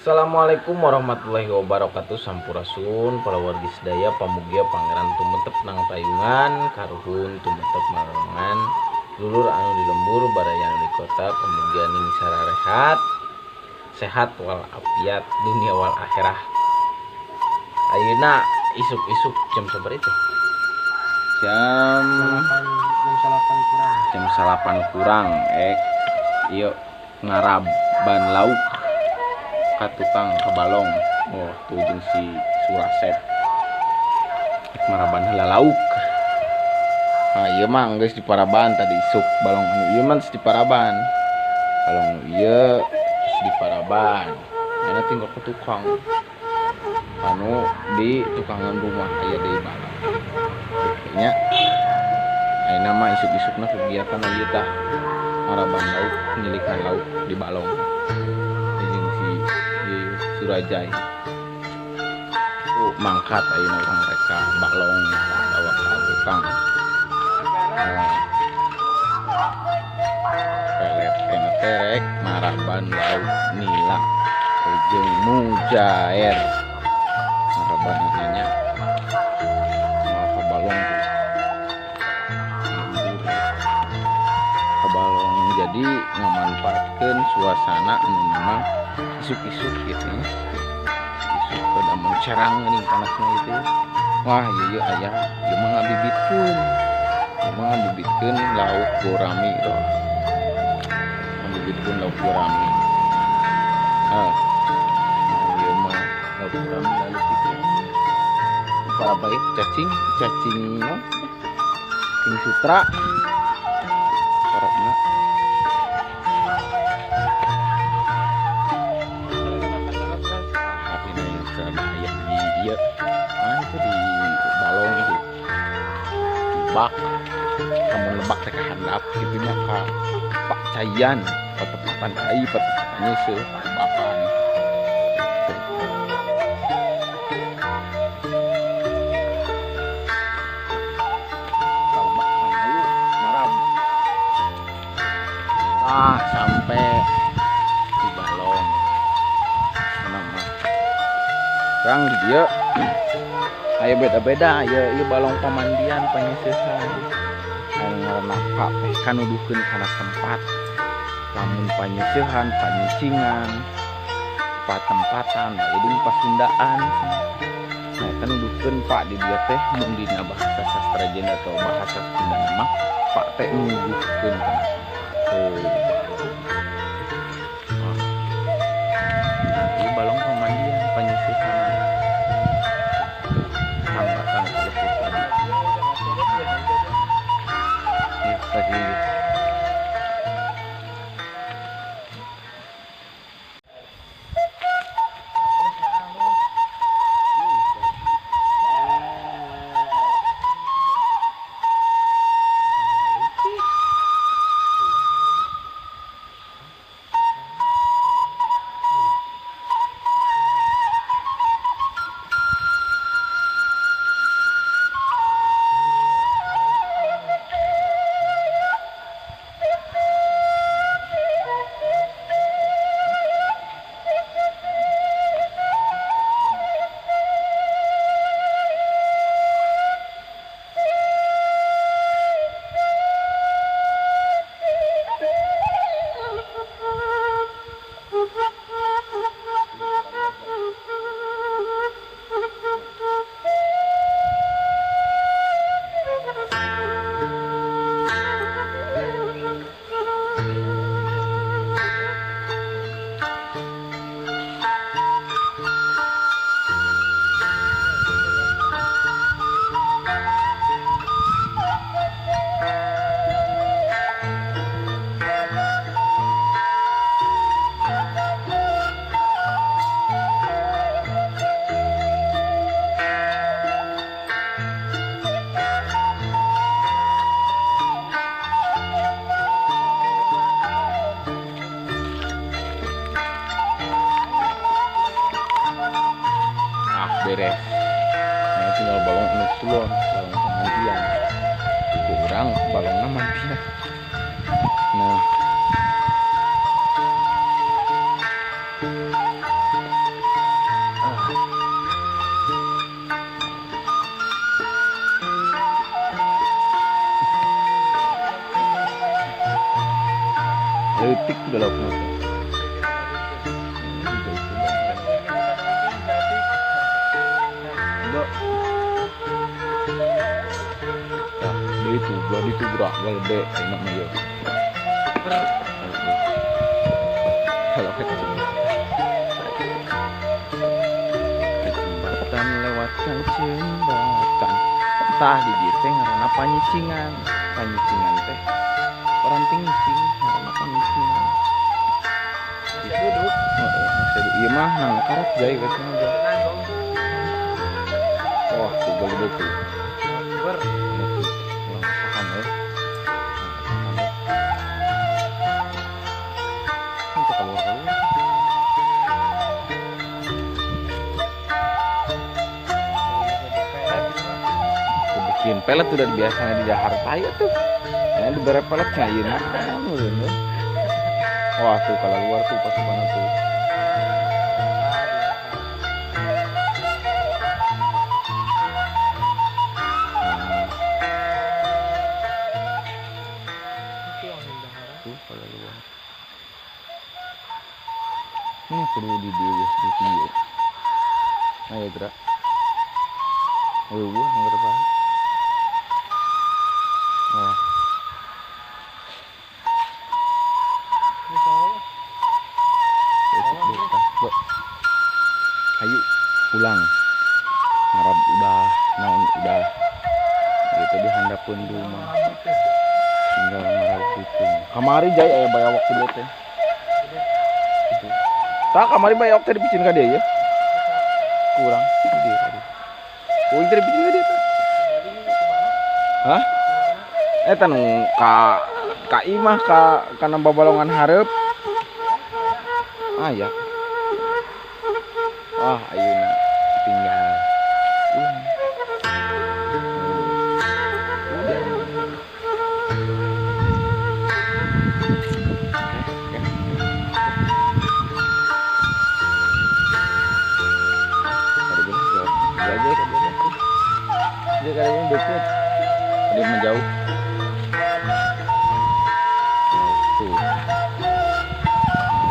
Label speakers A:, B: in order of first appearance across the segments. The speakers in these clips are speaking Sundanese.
A: Assalamualaikum warahmatullahi wabarakatuh. Sampurasun para wargi sedaya, pamugia pangeran tumetep nang tayungan, karuhun tumetep marengan, lulur anu di lembur, baraya anu di kota, pamugia ning sararehat, sehat wal afiat dunia wal akhirah. Ayeuna isuk-isuk jam sabaraha itu? Jam
B: 8 kurang.
A: Jam 9 kurang ieu ngaraban lauk ka tukang ka balong. Oh, tuh jeung si Surasep. Rek maraban heula lauk. Nah, ieu mah geus diparaban tadi isuk balong anu ieu mah geus diparaban. Balong anu ieu geus diparaban. Ayeuna tinggal ke tukang. Anu di tukangan rumah aya deui balong. Kayaknya ayeuna mah isuk-isukna kegiatan ieu tah maraban lauk, nyilikan lauk di balong. Jeung si Surajai. Tuh mangkat ayeuna urang rek ka balong bawa ka tukang. Nah, pelet ayeuna teh rek maraban lauk nila jeung mujair. Maraban nya ka balong tuh. Ka balong jadi ngamanfaatkeun suasana anu memang isuk-isuk gitu ya. Isuk pada mencerang geuning panasna gitu ya. Wah, ieu ieu aya, ieu mah ngabibitkeun. Ieu mah ngabibitkeun lauk gorami loh. Ngabibitkeun lauk gorami. Ah. Ieu mah lauk gorami lalu gitu. Para baik cacing, cacing no? Cacing sutra. Parabna. Di ieu. Ah, itu di balong itu. Lebak. Kamu lebak teh ka handap kitu nya ka pak caian, patepatan kai, patepatannya seuh lebakan. Gitu. Kalebakan ayo marab. Ah, sampai di balong. Mana mah. Kang di dieu aya beda-beda, aya ieu balong pamandian panyeusehan. Anu ngaranna pak teh kanuduhkeun kana tempat. Lamun panyeusehan, panyicingan, patempatan, jadi pasundaan. Nah, eta nuduhkeun pak di dieu teh mun dina bahasa sastra jenda atau bahasa Sunda mah pak teh nuduhkeun kana tempat. Tuh, balong. Nah, ieu balong pamandian panyeusehan. Tambahkan telepon tadi. Ini tadi. Kulon, balong mantian. Kurang balongna mantian. Nah, leutik udah lauk. Itu belah itu gerak gede enak mah ya. Kalau jembatan lewat jembatan. Tah di dieu teh ngaranna panyicingan. Panyicingan teh orang tinggi ngaranna panyicingan. Duduk. Heeh, masih ieu mah nang karet jai geus mah. Wah, tuh gede tuh. Bikin pelet udah biasanya di dahar tai tuh. Ini dibere pelet cairna. Wah tuh kalau luar tuh pasukan tuh. Tuh kalau luar. Ini perlu di dia di video. Ayo gerak. Eueuh anggar bae. Wah. Ayo pulang. Ngarap udah, naon udah. Gitu di handapeun rumah. Tinggal ngarap putung. Kamari jai aya bayawak gede teh. Gitu. Tah kamari bayawak teh dipicin ka dieu ya. Kurang di tadi. Kuing teh dipicin ka dieu teh. Hah? Eta nu ka imah ka kana babalongan hareup. Ah ya. Wah, ayeuna tinggal pulang. Udah. Oke. Ada belas aja kan dia tuh. Dia kayaknya deket. Dia menjauh. Tuh.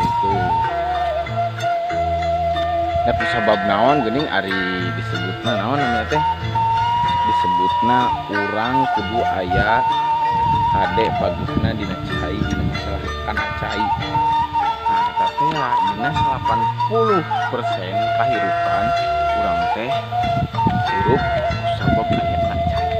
A: Itu. Tapi sabab naon geuning ari disebutna naon namanya teh? Disebutna urang kudu aya hade bagusna dina cai dina masalah kana cai. Nah, eta teh dina 80% kahirupan urang teh hirup sabab ayana cai.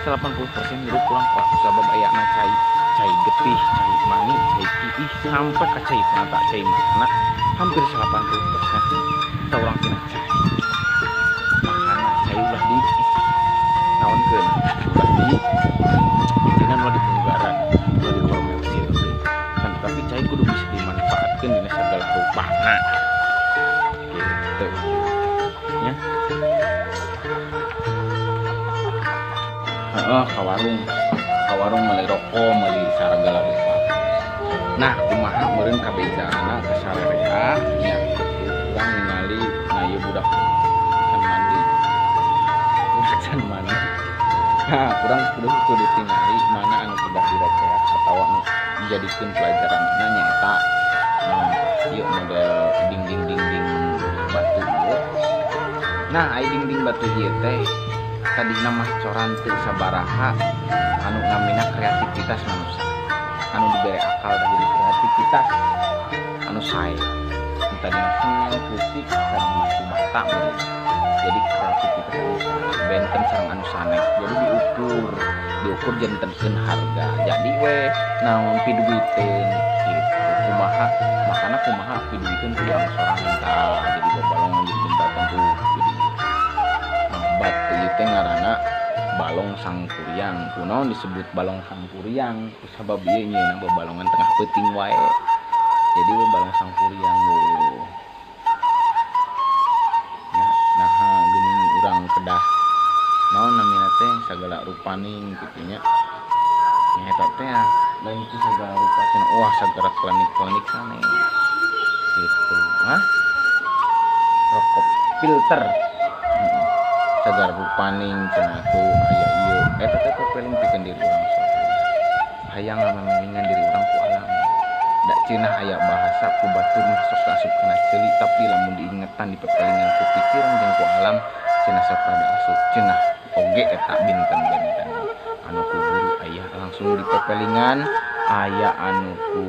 A: 80% hirup urang sabab ayana cai. Cai getih, cai mangi, cai kiih sampai ka cai mata, cai makna hampir 80% kita orang tina cai. Makana cai ulah di naonkeun, ulah di intina ulah di penggaran, ulah di komersilkeun. Kan tapi cai kudu bisa dimanfaatkeun dina sagala rupana. Gitu. Nya. Heeh, ka warung. Ka warung meuli rokok, meuli sagala rupa. Nah, kumaha meureun kabezaanna ka sarerea nya urang ningali na ieu budak can mandi. Budak can mandi. Nah, kurang kudu tingali mana anu kedah dirokeah atawa anu dijadikeun pelajaran na nyaeta naon ieu model dinding-dinding batu ieu. Nah, ai dinding batu ieu teh tadina mah coran teu sabaraha anu namina kreativitas manusia. Anu dibere akal dah jadi kreativitas anu sae. Tadina seneng kritik sareng batu bata meureun. Jadi kreativitas anu sae benten sareng anu sanes. Jadi diukur jantenkeun harga. Jadi we naon piduiteun gitu. Kumaha makana kumaha piduiteun ku urang sorangan tah. Jadi babalongan jadi jembatan tuh jadi batu ieu teh ngaranna balong sangkuriang. Kunaon disebut balong sangkuriang? Sabab ieu nyeuna babalongan tengah peuting wae. Jadi we balong sangkuriang tuh. Ya, naha geuning urang kedah Naon namina teh sagala rupaning kitu nya. Nya eta teh lain ku sagala rupa cenah wah sagala klenik-klenik sane. Gitu. Hah? Rokok filter. Sagala rupaning cenah tuh aya ieu. Eta teh pepeling pikeun diri urang sorangan. Hayang ngamemelingan diri urang ku alam. Da cenah aya bahasa ku batur mah sok asup kana ceuli tapi lamun diingetan dipepelingan ku pikiran jeung ku alam cenah sok rada asup cenah oge eta binten-benten anu ku guru aya langsung dipepelingan aya anu ku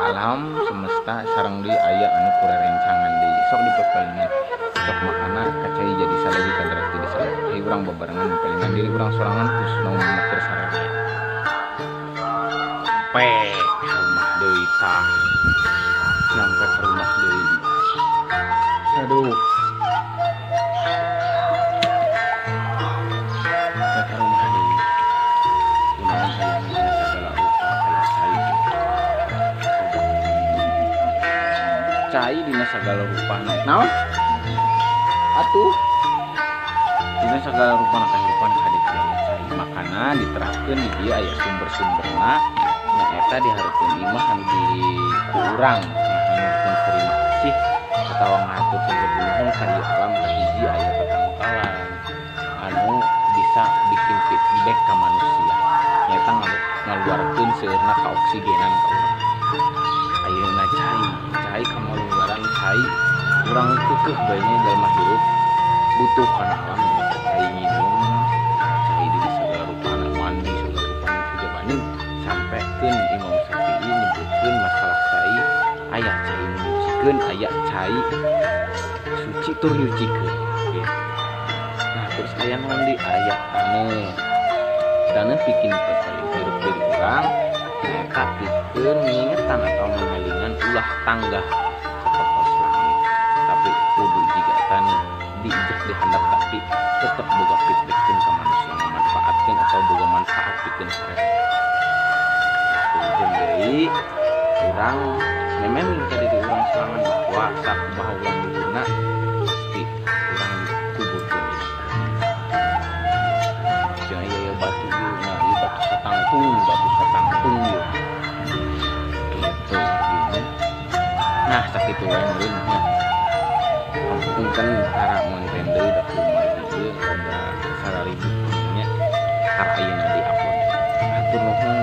A: alam semesta sareng deui aya anu ku rerencangan deui sok dipepelingan sok makana kacai jadi saleuwi kadarat jadi saleuwi hayu urang babarengan mepelingan diri urang sorangan khususna mun keur sararea pe rumah deui tah nyampe ke rumah deui aduh nyampe ke rumah deui kunaon hayang dina sagala rupa aya cai cai dina sagala rupana naon atuh dina sagala rupana kahirupan kade aya cai makana diterapkeun di dieu aya sumber-sumberna nyaeta dihareupeun imah anu di ku urang ngahaturkeun terima kasih atawa ngahaturkeun nuhun ka ieu alam kahiji aya tatangkalan anu bisa bikin feedback ka manusia nyaeta ngaluarkeun seueurna ka oksigenan ka urang ayeuna cai cai kamalunggaran cai urang keukeuh bae nya jalma hirup butuh kana alam nyaeta cai nginum cai dina sagala rupana mandi sagala rupana pujabaning sampaikan Imam Syafi'i nyebutkeun masalah cai aya cai nyucikeun aya cai suci tur nyucikeun ya. Nah terus aya naon deui aya taneuh taneuh bikin pepeling hirup diri urang nyaeta pikeun ngingetan atau memelingan ulah tanggah sapertos langit tapi kudu jiga taneuh diijek di handap tapi tetep boga feedbackkeun ka manusia ngamanfaatkeun atau boga manfaat pikeun sararea. Jeung deui urang memeling ka diri urang sorangan bahwa sakumaha urang luhurna pasti urang dikuburkeun dina tanah. Cenah ieu batu ieu nah ieu batu satangtung ieu. Gitu artinya. Nah sakitu wae meureun nya. Punten tara ngonten deui da kumargi ieu rada sararibut nya kar ayeuna di-upload. Hatur nuhun